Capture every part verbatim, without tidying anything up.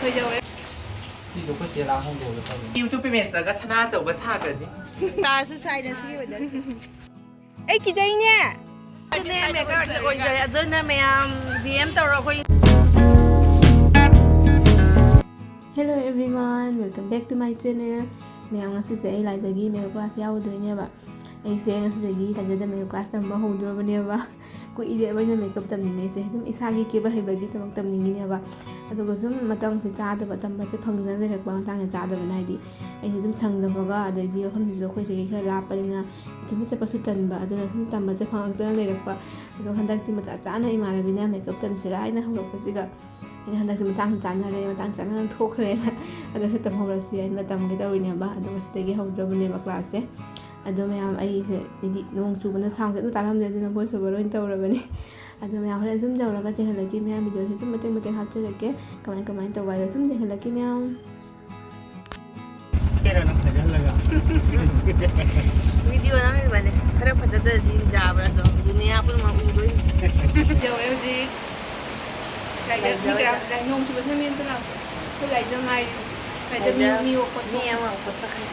ꯐꯤꯗꯣ ꯑꯩꯈꯣꯏ ꯆꯦ ꯂꯥꯛ ꯍꯣꯡꯗꯣꯛꯑꯒ ꯇꯧꯕꯅꯤ꯫ YouTube payment ꯆꯪꯉꯒ ꯁꯅꯥ ꯑꯆꯧꯕ ꯁꯥꯈ꯭ꯔꯅꯤ꯫ ꯇꯥꯔꯁꯨ ꯁꯥꯏꯗ ꯁꯤꯒꯤ weatherꯁꯦ꯫ ꯑꯩ ꯀꯤꯖꯩꯅꯦ꯫ ꯑꯗꯨꯅꯦ makeup artist ꯑꯣꯏꯖꯔꯦ꯫ ꯑꯗꯨꯅ ꯃꯌꯥꯝ D M ꯇꯧꯔꯣ ꯑꯩꯈꯣꯏ꯫ Hello everyone, welcome back to my channel. ꯃꯌꯥꯝ, ꯉꯁꯤꯁꯦ ꯑꯩ ꯂꯥꯏꯖꯒꯤ makeup class ꯌꯥꯎꯔꯨꯗꯣꯏꯅꯦꯕ꯫ ꯑꯩꯁꯦ ꯉꯁꯤꯗꯒꯤ ꯂꯥꯏꯖꯗ makeup class ꯇꯝꯕ ꯍꯧꯗꯣꯔꯕꯅꯦꯕ꯫ ꯀꯨꯏꯔꯦꯕ ꯑꯩꯅ makeup ꯇꯝꯅꯤꯡꯉꯩꯁꯦ, ꯑꯗꯨꯝ ꯏꯁꯥꯒꯤ ꯀꯦꯕ ꯍꯩꯕꯒꯤꯗꯃꯛ ꯇꯝꯅꯤꯡꯉꯤꯅꯦꯕ꯫ ꯑꯗꯨꯒ ꯁꯨꯝ ꯃꯇꯝꯁꯦ ꯆꯥꯗꯕ, ꯇꯝꯕꯁꯦ ꯐꯪꯗꯅ ꯂꯩꯔꯛꯄ ꯃꯇꯥꯡꯁꯦ ꯆꯥꯗꯕꯅ, ꯍꯥꯏꯗꯤ ꯑꯩꯁꯦ ꯑꯗꯨꯝ ꯁꯪꯗꯕꯒ, ꯑꯗꯩꯗꯤ ꯃꯐꯝꯁꯤꯁꯨ ꯑꯩꯈꯣꯏ ꯁꯤꯗꯒꯤ ꯈꯔ ꯂꯥꯞꯄꯅꯤꯅ ꯏꯊꯟꯇ ꯆꯠꯄꯁꯨ ꯇꯟꯕ, ꯑꯗꯨꯅ ꯁꯨꯝ ꯇꯝꯕꯁꯦ ꯐꯪꯉꯛꯇꯅ ꯂꯩꯔꯛꯄ꯫ ꯑꯗꯣ ꯍꯟꯗꯛꯇꯤ ꯃꯇꯥ ꯆꯥꯅ ꯏꯃꯥꯟꯅꯕꯤꯅ makeup ꯇꯝꯁꯤꯔꯥ ꯍꯥꯏꯅ ꯍꯧꯔꯛꯄꯁꯤꯒ, ꯑꯩꯅ ꯍꯟꯗꯛꯁꯦ ꯃꯇꯥꯡ ꯆꯥꯅꯔꯦ, ꯃꯇꯥꯡ ꯆꯥꯅꯅ ꯊꯣꯛꯈ꯭ꯔꯦꯅ ꯍꯟꯗꯛꯁꯦ ꯇꯝꯍꯧꯔꯁꯤ ꯍꯥꯏꯅ ꯇꯝꯒꯦ ꯇꯧꯔꯤꯅꯦꯕ꯫ ꯑꯗꯣ ꯉꯁꯤꯗꯒꯤ ꯍꯧꯗ꯭ꯔꯕꯅꯦꯕ classꯁꯦ꯫ ꯑꯗꯣ ꯃꯌꯥꯝ, ꯑꯩꯁꯦ ꯍꯥꯏꯗꯤ ꯅꯣꯡ ꯆꯨꯕꯅ soundꯁꯦ ꯑꯗꯨꯝ ꯇꯥꯔꯝꯗꯦ, ꯑꯗꯨꯅ voice over ꯑꯣꯏꯅ ꯇꯧꯔꯕꯅꯦ꯫ ꯑꯗꯣ ꯃꯌꯥꯝ ꯍꯣꯔꯦꯟ ꯁꯨꯝ ꯌꯧꯔꯒ ꯆꯦꯟꯍꯜꯂꯛꯀꯦ, ꯃꯌꯥꯝ videoꯁꯦ ꯁꯨꯝ ꯃꯇꯦꯛ ꯃꯇꯦꯛ ꯍꯥꯞꯆꯔꯛꯀꯦ, ꯀꯃꯥꯏ ꯀꯃꯥꯏꯅ ꯇꯧꯕ ꯍꯥꯏꯗꯣ ꯁꯨꯝ ꯌꯦꯡꯍꯜꯂꯛꯀꯦ ꯃꯌꯥꯝ꯫ ꯀꯦꯔꯥ ꯅꯪ ꯐꯖꯍꯜꯂꯒ꯫ Video ꯅꯝꯃꯤꯕꯅꯦ꯫ ꯈꯔ ꯐꯖꯗ꯭ꯔꯗꯤ ꯌꯥꯕ꯭ꯔꯥ ꯑꯗꯣ? ꯗꯨꯅꯤꯌꯥ ꯄꯨꯝꯅꯃꯛ ꯎꯗꯣꯏꯅꯤ꯫ ꯌꯧꯔꯦ ꯍꯧꯖꯤꯛ꯫ ꯂꯥꯏꯖ-, ꯃꯤ ꯀꯌꯥꯝ ꯂꯥꯏ-, ꯅꯣꯡ ꯆꯨꯕꯁꯤꯅ ꯃꯤ ꯑꯝꯇ ꯂꯥꯛꯇꯦ꯫ ꯑꯩꯈꯣꯏ ꯂꯥꯏꯖ ꯉꯥꯏꯔꯤ꯫ ꯂꯥꯏꯖ ꯂꯥꯏꯖ ꯃꯤ ꯑꯣꯛꯄ ꯃꯤ ꯑꯃ ꯑꯣꯛꯄ ꯆꯠꯈ꯭ꯔꯦ꯫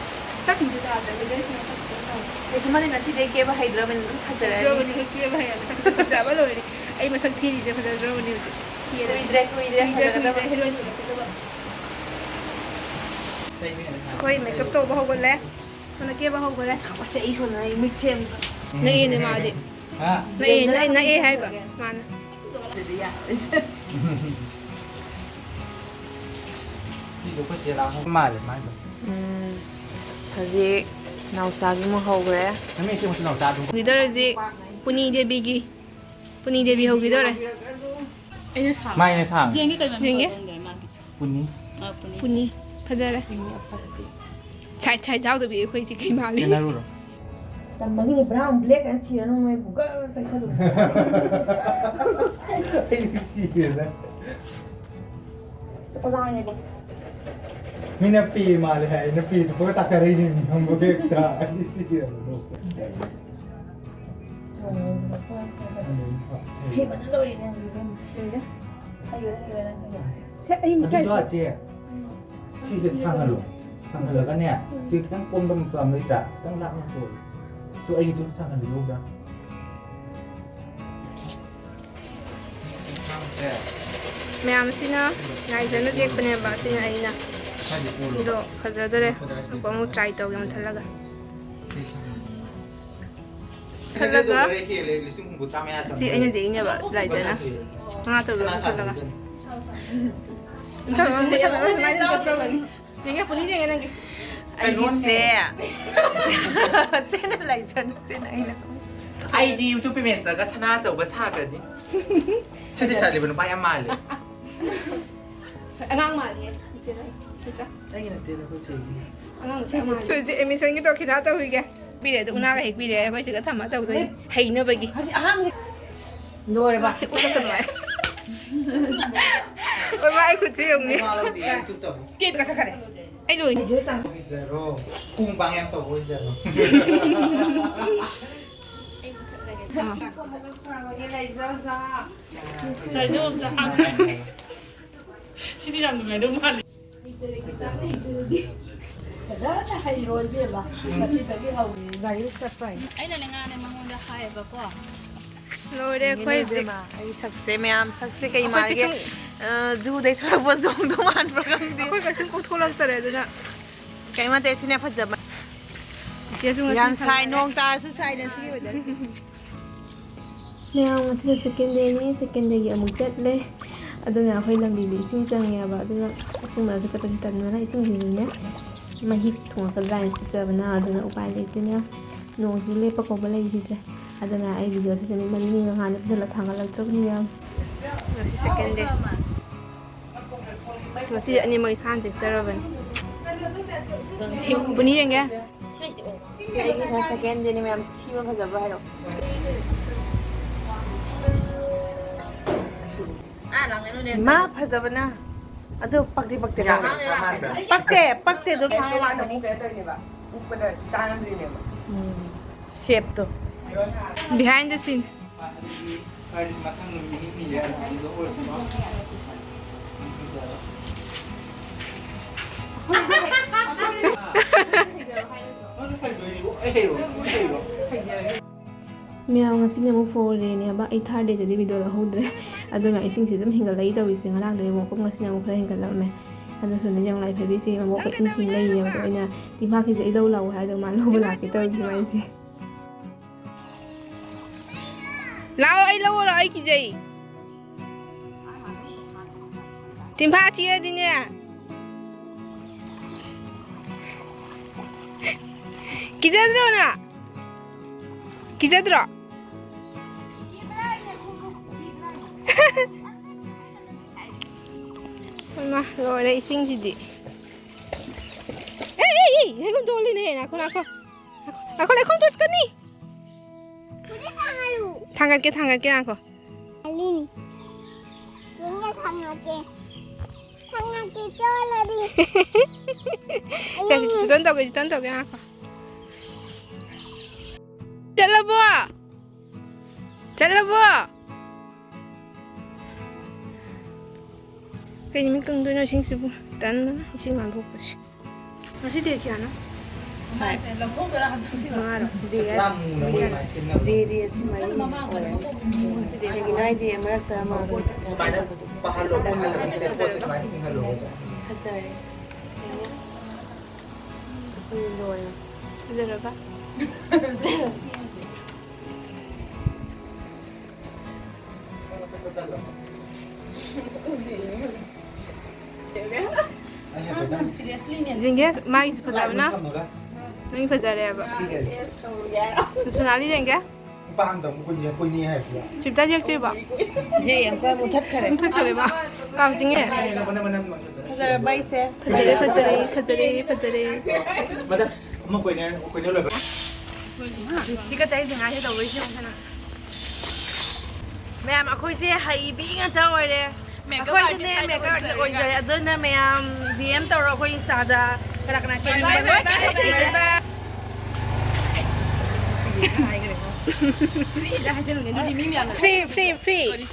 ꯁꯛꯁꯤꯡꯁꯨ ꯇꯥꯗ꯭ꯔꯦ, weatherꯁꯤꯅ ꯁꯛꯁꯤꯡꯁꯨ ꯇꯥꯗ꯭ꯔꯦ꯫ ꯑꯩꯁꯨ ꯃꯥꯅꯦ ꯉꯁꯤꯗꯩ ꯀꯦꯕ ꯍꯩꯗ꯭ꯔꯕꯅꯤ, ꯑꯗꯨꯝ ꯐꯖꯔꯅꯤ꯫ ꯐꯖꯔꯕꯅꯤ, ꯀꯦꯕ ꯍꯩꯔꯅꯤ꯫ ꯁꯛꯁꯤꯡꯁꯨ ꯐꯖꯕ ꯂꯣꯏꯔꯦ꯫ ꯑꯩ ꯃꯁꯛ ꯊꯤꯔꯤꯁꯦ ꯐꯖꯗ꯭ꯔꯕꯅꯤ ꯍꯧꯖꯤꯛ꯫ ꯊꯤꯔꯦ꯫ ꯀꯨꯏꯗ꯭ꯔꯦ, ꯀꯨꯏꯗ꯭ꯔꯦ, ꯀꯨꯏꯗ꯭ꯔꯦ, ꯐꯖꯒꯗꯕ꯫ ꯀꯨꯏꯗ꯭ꯔꯦ, heroine ꯑꯣꯏꯔꯛꯀꯗꯕ꯫ ꯑꯩꯈꯣꯏ makeup ꯇꯧꯕ ꯍꯧꯒꯠꯂꯦ꯫ ꯁꯣꯝꯗ ꯀꯦꯕ ꯍꯧꯈ꯭ꯔꯦ꯫ ꯑꯁ, ꯑꯩ ꯁꯣꯝꯗ ꯑꯩ ꯃꯤꯠꯁꯦ ꯑꯃꯨꯛ ꯅꯛꯑꯦꯅꯦ ꯃꯥꯗꯤ꯫ ꯍꯥ? ꯅꯛꯑꯦ, ꯅꯛꯑꯦ, ꯅꯛꯑꯦ ꯍꯥꯏꯕ ꯃꯥꯅ꯫ ꯑꯗꯨꯗꯤ ꯌꯥꯔꯦ꯫ ꯐꯤꯗꯣ ꯑꯩꯈꯣꯏ ꯆꯦ ꯂꯥꯛ ꯃꯥꯜꯂꯦ ꯃꯥꯏꯗꯣ꯫ ꯎꯝ, ꯍꯧꯖꯤꯛ ꯅꯥꯎꯆꯥꯒꯤ ꯑꯃꯨꯛ ꯍꯧꯈ꯭ꯔꯦ꯫ ꯅꯪ ꯃꯤꯠꯁꯦ ꯑꯃꯨꯛ ꯅꯥꯎꯆꯥ ꯑꯗꯨꯝ ꯍꯧꯈꯤꯗꯧꯔꯦ ꯍꯧꯖꯤꯛ ꯄꯨꯅꯤ ꯗꯦꯕꯤꯒꯤ꯫ ꯄꯨꯅꯤ ꯗꯦꯕꯤ ꯍꯧꯈꯤꯗꯧꯔꯦ꯫ ꯑꯩꯅ ꯁꯥ-, ꯃꯥꯏꯅ ꯁꯥ꯫ ꯌꯦꯡꯒꯦ ꯀꯩꯅꯣ ꯌꯦꯡꯒꯦ꯫ ꯄꯨꯅꯤ꯫ ꯑ, ꯄꯨꯅꯤ꯫ ꯄꯨꯅꯤ꯫ ꯐꯖꯔꯦ꯫ ꯁꯥꯏꯠ ꯁꯥꯏꯠ ꯌꯥꯎꯗꯕꯤ ꯑꯩꯈꯣꯏꯁꯦ ꯀꯩ ꯃꯥꯜꯂꯤ? ꯀꯦꯟꯅꯔꯨꯔꯣ꯫ ꯇꯝꯕꯒꯤꯅꯤ, brown black ꯑꯅ ꯊꯤꯔꯅꯨ, ꯃꯣꯏ ꯒꯨꯒꯜ ꯇꯩꯁꯜꯂꯨ꯫ ꯑꯩꯗꯤ ꯁꯤꯔꯦꯗ꯫ ꯆꯣꯀꯣꯂꯥꯅꯦꯕ꯫ ꯃꯤꯅ ꯄꯦ ꯃꯥꯜꯂꯦ ꯍꯥꯏ, ꯑꯩꯅ ꯄꯦꯗꯨ ꯄꯨꯔꯥ ꯇꯥꯛꯆꯔꯛꯏꯅꯦ, ꯃꯤ ꯈꯪꯕ ꯕꯦꯛꯇ꯫ ꯑꯩꯗꯤ ꯁꯤꯔꯦꯗ꯫ ꯐꯦꯡꯕꯅ ꯂꯣꯏꯔꯦ ꯅꯪꯒꯤ ꯏꯕꯦꯝꯃ꯫ ꯂꯣꯏꯔꯦ꯫ ꯍꯩꯔꯦ, ꯍꯩꯔꯦ, ꯅꯪ ꯍꯩꯔꯦ꯫ ꯑꯗꯨꯗꯣ ꯆꯦ, ꯁꯤꯁꯦ ꯁꯥꯡꯍꯜꯂꯣ꯫ ꯁꯥꯡꯍꯜꯂꯒꯅꯦ, ꯁꯤ ꯈꯤꯇꯪ ꯀꯣꯝꯕ ꯃꯄꯥ ꯑꯃ ꯂꯩꯇ꯭ꯔꯥ? ꯈꯤꯇꯪ ꯂꯥꯞꯅ ꯊꯣꯛꯑꯣ꯫ ꯁꯨ ꯑꯩꯒꯤꯗꯨ ꯁꯥꯡꯍꯜꯂꯨ ꯌꯥꯎꯕ꯭ꯔꯥ? ꯃꯌꯥꯝꯁꯤꯅ ꯂꯥꯏꯖꯅ ꯌꯦꯛꯄꯅꯦꯕ, ꯁꯤꯅ ꯑꯩꯅ꯫ ꯑꯗꯣ ꯐꯖꯗꯔꯦ꯫ ꯑꯃꯨꯛ ꯇ꯭ꯔꯥꯏ ꯇꯧꯒꯦ ꯃꯨꯠꯊꯠꯂꯒ꯫ ꯃꯨꯠꯊꯠꯂꯒ꯫ ꯁꯤ ꯑꯩꯅ ꯌꯦꯛꯏꯅꯦꯕ, ꯁꯤ ꯂꯥꯏꯖꯅ꯫ ꯃꯉꯥ ꯇꯔꯨꯛ ꯃꯨꯠꯊꯠꯂꯒ꯫ ꯃꯨꯠꯊꯠꯂꯒ ꯁꯨꯃꯥꯏꯅ ꯆꯠꯈ꯭ꯔꯕꯅꯤ꯫ ꯌꯦꯡꯉꯦ, ꯄꯨꯂꯤ ꯌꯦꯡꯉꯦ ꯅꯪꯒꯤ꯫ ꯑꯩꯒꯤꯁꯦ꯫ ꯁꯤꯅ ꯂꯥꯏꯖꯅ, ꯁꯤꯅ ꯑꯩꯅ꯫ ꯑꯩꯗꯤ YouTube payment ꯆꯠꯂꯒ ꯁꯅꯥ ꯑꯆꯧꯕ ꯁꯥꯈ꯭ꯔꯗꯤ꯫ ꯁꯤꯗꯤ ꯆꯠꯂꯤꯕ ꯅꯨꯄꯥ ꯌꯥꯝ ꯃꯥꯜꯂꯦ꯫ ꯑꯉꯥꯡ ꯃꯥꯜꯂꯤꯌꯦ, ꯏꯆꯦ ꯅꯪ, ꯅꯠꯇ꯭ꯔꯥ? ꯑꯩꯒꯤ ꯅꯠꯇꯦ, ꯑꯩꯈꯣꯏ ꯆꯦꯒꯤ꯫ ꯑꯉꯥꯡ ꯃꯆꯥ ꯃꯥꯜꯂꯤ꯫ ꯍꯧꯖꯤꯛ admission ꯒꯤ ꯇꯧꯈꯤꯗꯥ ꯇꯧꯈꯤꯒꯦ꯫ ꯄꯤꯔꯦ, ꯑꯗꯨ ꯎꯅꯥꯒ ꯍꯦꯛ ꯄꯤꯔꯦ, ꯑꯩꯈꯣꯏ ꯁꯤꯒ ꯊꯝꯃ ꯇꯧꯗꯣꯏꯅꯤ꯫ ꯍꯩꯅꯕꯒꯤ꯫ ꯍꯧꯖꯤꯛ ꯑꯍꯥꯟꯕꯁꯦ ꯂꯣꯏꯔꯕ? ꯁꯤ ꯎꯠꯂꯛꯀꯅꯨ ꯍꯥꯏ꯫ ꯍꯣꯏ, ꯃꯥ ꯑꯩ ꯈꯨꯠꯁꯦ ꯌꯦꯡꯉꯨꯅꯦ꯫ ꯀꯦꯛ ꯀꯛꯊꯠꯈꯔꯦ꯫ ꯑꯩ ꯂꯣꯏ꯫ ꯑꯣꯏꯖꯔꯣ꯫ ꯀꯨꯡ ꯄꯥꯡ ꯌꯥꯝ ꯇꯧꯕ ꯑꯣꯏꯖꯔꯣ꯫ ꯁꯤꯗꯤ ꯌꯥꯝ ꯅꯨꯡꯉꯥꯏꯗꯧ ꯃꯥꯜꯂꯦ꯫ ꯐꯖꯅ ꯍꯩꯔꯣ ꯏꯕꯦꯝꯃ꯫ ꯉꯁꯤꯗꯒꯤ ꯍꯧ꯫ ꯒꯥꯔꯤ ꯆꯠꯄ ꯍꯥꯏ꯫ ꯑꯩꯅꯅꯦ ꯉꯥꯅꯦ ꯃꯉꯣꯟꯗ ꯍꯥꯏꯌꯦꯕꯀꯣ꯫ ꯂꯣꯏꯔꯦ ꯑꯩꯈꯣꯏ ꯍꯧꯖꯤꯛ꯫ ꯏꯕꯦꯝꯃ, ꯑꯩ ꯁꯛꯁꯦ ꯃꯌꯥꯝ, ꯁꯛꯁꯦ ꯀꯩ ꯑꯩꯈꯣꯏ ꯃꯥꯜꯂꯤꯒꯦ? ꯀꯩꯁꯨꯝ ꯑ, ꯖꯨꯗꯩ ꯊꯣꯛꯂꯛꯄ ꯖꯣꯡꯗꯣ ꯃꯥꯟꯕ꯭ꯔꯥ ꯈꯪꯗꯦ꯫ ꯑꯩꯈꯣꯏ ꯀꯩꯁꯨꯝ ꯀꯣꯛꯊꯣꯛꯂꯛꯇꯔꯦ ꯑꯗꯨꯅ꯫ ꯀꯩꯝ ꯅꯠꯇꯦ, ꯁꯤꯅ ꯐꯖꯕ꯫ ꯏꯆꯦꯁꯨ ꯉꯁꯤ ꯌꯥꯝ ꯁꯥꯏ, ꯁꯪꯉꯔꯣꯏ꯫ ꯅꯣꯡ ꯇꯥꯔꯁꯨ ꯁꯥꯏ ꯉꯁꯤꯒꯤ weather ꯁꯦ꯫ ꯃꯌꯥꯝ, ꯉꯁꯤꯅ second day ꯅꯤ, second day ꯒꯤ ꯑꯃꯨꯛ ꯆꯠꯂꯦ꯫ ꯑꯗꯨꯅ ꯑꯩꯈꯣꯏ ꯂꯝꯕꯤꯁꯦ ꯏꯁꯤꯡ ꯆꯪꯉꯦꯕ, ꯑꯗꯨꯅ ꯏꯁꯤꯡ ꯃꯔꯛꯇ ꯆꯠꯄꯁꯦ ꯇꯟꯕꯅ ꯏꯁꯤꯡꯁꯤꯁꯨꯅꯦ ꯃꯍꯤꯛ ꯊꯨꯡꯉꯛꯀꯗ꯭ꯔꯥ ꯍꯥꯏꯅ ꯀꯤꯖꯕꯅ, ꯑꯗꯨꯅ ꯎꯄꯥꯏ ꯂꯩꯇꯦ ꯃꯌꯥꯝ꯫ ꯅꯣꯡꯁꯨ ꯂꯦꯞꯄ ꯀꯧꯕ ꯂꯩꯈꯤꯗ꯭ꯔꯦ꯫ ꯑꯗꯨꯅ ꯑꯩ video ꯁꯦ ꯅꯨꯃꯤꯠ ꯃꯔꯤ ꯃꯉꯥꯅꯤ ꯐꯖꯅ ꯊꯥꯒꯠꯂꯛꯇ꯭ꯔꯕꯅꯤ ꯃꯌꯥꯝ꯫ ꯉꯁꯤ second day꯫ ꯉꯁꯤ ꯑꯅꯤꯃꯛ ꯏꯁꯥꯅ ꯆꯦꯛꯆꯔꯕꯅꯤ꯫ ꯄꯨꯅꯤ ꯌꯦꯡꯒꯦ꯫ ꯁꯤ ꯑꯩꯒꯤ ꯉꯁꯥꯏ second day ꯅꯤ ꯃꯌꯥꯝ, ꯊꯤꯕ꯭ꯔꯥ ꯐꯖꯕ꯭ꯔꯥ ꯍꯥꯏꯔꯣ? ꯃꯥ ꯐꯖꯕꯅ꯫ ꯑꯗꯨ ꯄꯛꯇꯤ ꯄꯛꯇꯦ ꯃꯥ꯫ ꯄꯛꯇꯦ, ꯄꯛꯇꯦ ꯑꯗꯨ꯫ ꯎꯝ, shape to. Behind the scene꯫ ꯍꯥꯏꯗꯤ ꯃꯊꯪ ꯅꯨꯃꯤꯠ ꯅꯤꯅꯤ ꯂꯩꯔ ꯑꯗꯨꯗ ꯑꯣꯏꯔꯁꯨ꯫ ꯃꯌꯥꯝ, ꯉꯁꯤꯅ ꯑꯃꯨꯛ four day ꯅꯦꯕ꯫ ꯑꯩ third day ꯗꯗꯤ video ꯂꯧꯍꯧꯗ꯭ꯔꯦ꯫ ꯑꯗꯨꯅ ꯏꯁꯤꯡꯁꯦ ꯑꯗꯨꯝ ꯍꯦꯟꯒꯠꯂꯛꯏ ꯇꯧꯔꯤꯁꯦ꯫ ꯉꯔꯥꯡꯗꯒꯤ ꯑꯃꯨꯛ, ꯉꯁꯤꯅ ꯑꯃꯨꯛ ꯈꯔ ꯍꯦꯟꯒꯠꯂꯝꯃꯦ꯫ ꯑꯗꯨꯁꯨꯅꯦ, ꯌꯦꯡꯉꯨ, ꯂꯥꯏꯐꯕꯤꯁꯦ ꯃꯕꯣꯛꯀ ꯏꯟ ꯆꯤꯡ ꯂꯩꯔꯤꯅꯦꯕ꯫ ꯑꯗꯣ ꯑꯩꯅ ꯇꯤꯝꯐꯥ ꯈꯤꯖꯩ ꯂꯧ ꯂꯥꯛꯑꯣ ꯍꯥꯏꯗꯣ ꯃꯥ ꯂꯧꯕ ꯂꯥꯛꯀꯦ ꯇꯧꯔꯤꯅꯦ ꯃꯥꯏꯁꯦ꯫ ꯂꯥꯛꯑꯣ, ꯑꯩ ꯂꯧꯔꯣ, ꯑꯩ ꯀꯤꯖꯩ꯫ ꯇꯤꯝꯐꯥ ꯆꯤꯛꯑꯗꯤꯅꯦ꯫ ꯀꯤꯖꯗ꯭ꯔꯣ ꯅꯪ? ꯀꯤꯖꯗ꯭ꯔꯣ? ꯍꯩꯃꯥ, ꯂꯣꯏꯔꯦ ꯏꯁꯤꯡꯁꯤꯗꯤ꯫ ꯑꯦ, ꯑꯦ, ꯑꯦ, ꯂꯩꯈꯣꯝ ꯊꯣꯛꯍꯜꯂꯤꯅꯦ꯫ ꯉꯥꯏꯈꯣ, ꯉꯥꯏꯈꯣ꯫ ꯉꯥꯏꯈꯣ, ꯂꯩꯈꯣꯝ ꯊꯣꯛꯀꯅꯤ꯫ ꯊꯥꯡꯒꯠꯀꯦ, ꯊꯥꯡꯒꯠꯀꯦ, ꯉꯥꯏꯈꯣ꯫ ꯑꯂꯤꯅꯤ꯫ ꯌꯨꯝꯗ ꯊꯝꯃꯒꯦ꯫ ꯊꯝꯃꯒꯦ, ꯆꯣꯠꯂꯗꯤ꯫ ꯁꯦ, ꯁꯦ, ꯆꯤꯇꯣꯟ ꯇꯧꯒꯦ, ꯆꯤꯇꯣꯟ ꯇꯧꯒꯦ, ꯉꯥꯏꯈꯣ꯫ ꯆꯠꯂꯕꯣ? ꯆꯠꯂꯕꯣ? ꯀꯩ ꯅꯨꯃꯤꯠ ꯀꯪꯗꯣꯏꯅꯣ ꯏꯁꯤꯡꯁꯤꯕꯨ? ꯇꯟꯕꯅ ꯏꯁꯤꯡ ꯂꯥꯟꯊꯣꯛꯄꯁꯦ꯫ ꯉꯁꯤ ꯗꯦꯠ ꯀꯌꯥꯅꯣ? ꯃꯉꯥꯔꯣ? ꯗꯦ ꯍꯥꯏꯔꯣ? ꯗꯦ, ꯗꯦ ꯑꯁꯤ ꯃꯔꯤ ꯑꯣꯏꯔꯦ꯫ ꯉꯁꯤꯗꯤ ꯀꯩꯒꯤꯅꯣ ꯍꯥꯏꯗꯤ ꯃꯔꯛꯇ ꯑꯃ ꯐꯖꯔꯦ꯫ ꯐꯖꯔꯕ? ꯌꯦꯡꯒꯦ, ꯃꯥꯒꯤꯁꯦ ꯐꯖꯕꯅ꯫ ꯅꯪꯒꯤ ꯐꯖꯔꯦꯕ꯫ ꯁꯣꯅꯥꯂꯤ ꯌꯦꯡꯒꯦ꯫ ꯁꯨꯞꯇ ꯌꯦꯛꯇ꯭ꯔꯤꯕꯣ? ꯖꯦ, ꯑꯃꯨꯛꯀ ꯃꯨꯊꯠꯈ꯭ꯔꯦ꯫ ꯃꯨꯊꯠꯈ꯭ꯔꯦꯕ꯫ ꯀꯥꯝ ꯆꯤꯡꯉꯦ꯫ ꯐꯖꯔꯕ ꯑꯩꯁꯦ? ꯐꯖꯔꯦ, ꯐꯖꯔꯦ, ꯐꯖꯔꯦ, ꯐꯖꯔꯦ꯫ ꯃꯊꯪ ꯑꯃ ꯀꯣꯏꯅ-, ꯀꯣꯏꯅ ꯂꯣꯏꯕ꯫ ꯁꯤ ꯈꯛꯇ ꯑꯩꯁꯦ ꯉꯥꯏꯍꯦ ꯇꯧꯕꯩꯁꯦ ꯌꯦꯡꯉꯨ ꯀꯩꯅꯣ꯫ ꯃꯌꯥꯝ, ꯑꯩꯈꯣꯏꯁꯦ ꯍꯩꯕꯤ ꯉꯥꯛꯇ ꯑꯣꯏꯔꯦ꯫ Makeup ꯑꯩꯈꯣꯏꯁꯦꯅꯦ artist makeup artist ꯑꯣꯏꯖꯔꯦ꯫ ꯑꯣꯏꯖꯔꯦ꯫ ꯑꯗꯨꯅ ꯃꯌꯥꯝ D M ꯇꯧꯔꯣ ꯑꯩꯈꯣꯏ Insta ꯗ꯫ ꯀꯅꯥ ꯀꯅꯥ ꯀꯦꯅꯤꯡꯕ? Bye, bye, bye, bye, bye, bye꯫ Free ꯗ ꯍꯥꯏꯖꯜꯂꯨꯅꯦ, ꯑꯗꯨꯗꯤ ꯃꯤ ꯃꯌꯥꯝꯅ꯫ Free, free, free꯫ Sorry꯫